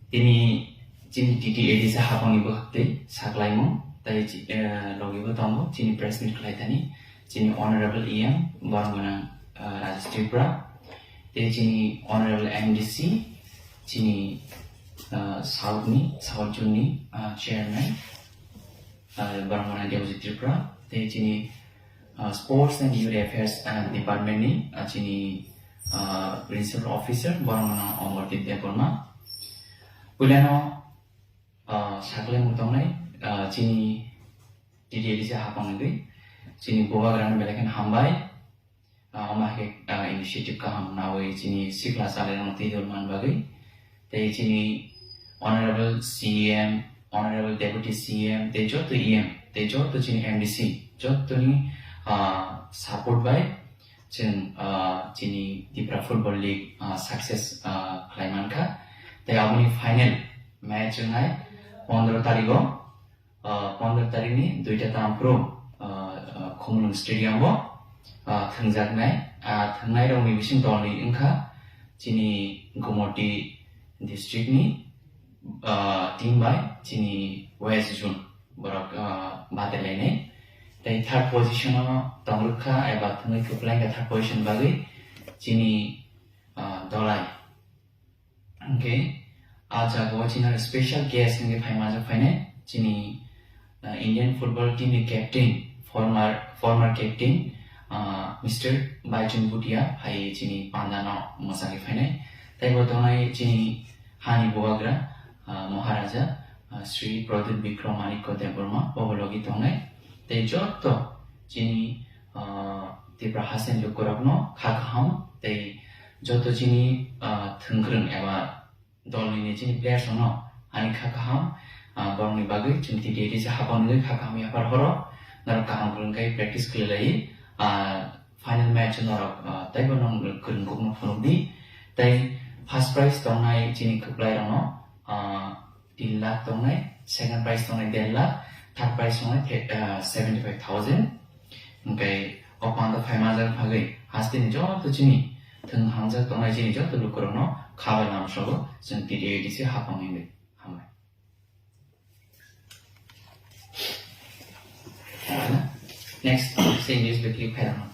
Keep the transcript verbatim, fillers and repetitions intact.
Tini chini T T A D C hapangni bwkhak twi saklaimung tei chi-, eh, logi bo tongo chini press meet khlai thani chini Honorable E M borok gwnang, eh, Rajesh Tripura tei chini Honorable M D C chini, eh, South ni, South Zone ni, eh, Chairman, eh, borok gwnang Debojit Tripura tei chini, eh, Sports and Youth Affairs, eh, Department ni, eh, chini, eh, Principal Officer borok gwnang Omordeep Debbarma. Puilano, ah, saklai mutongnai, ah, chini T T A D C hapang nugwi, chini bubagrano belai kheno hambai, ah, omo hai khe, ah, initiative kaham nawi chini sikla chalairokno twi dol man bagwi. Tei chini Honorable C M, Honorable Deputy C M, tei joto E M, tei joto chini M D C, jotoni, ah, support bai chwng, ah, chini Tipra Football League, ah, success, ah, khlai mankha. Tei aboni final match wngnai pondro tarigo, ah, pondro tarikni duita tamphru, ah, ah, Khumulwng Stadium o, ah, thwngjaknai. Ah, thwngnairokni bising dolni wngkha chini Gumoti district ni, ah, team bai chini West Zone borok, ah, batailainai. Tei third position o tongrwkha eba thwngwi kwplaikha third position bagwi chini, ah, Dolai. Hwnkhe ah jagao chini special guest wngwi phaima jok phainai chini, ah, Indian football team ni captain, former, former captain, ah, Mister Baichung Bhutia phai chini pandano mwchangwi phainai. Tei bo tongnai chini hani bubagra, ah, Maharaja, ah, Sri Pradyut Bikram Manikya Debbarma, bobo logi tongnai. Tei joto chini, ah, Tipra haste ni lukurokno kha kaham tei joto chini, ah, thwngkwrwng eba dolni ni chini players rokno ani kha kaham, ah, borokni bagwi chwng T T A D C hapang nugwi kha kaham yaphar horo norok kaham kwrwng khe practice khlai lai, ah, final match norok, ah, teibo nong kwrwng kukno phunuk di. Tei first prize tongnai chini kwplai rokno, ah, tin lakh tongnai, second prize tongnai der lakh, third prize tongnai the-, ah, seventy five thousand. Hwnkhe o pando phaima jak phagwi hasteni joto chini thwng hamjak tongnai chini joto lukurokno kha bai lamsogo chwng T T A D C hapang wngwi. Hambai. Next, se news bai click khairokno.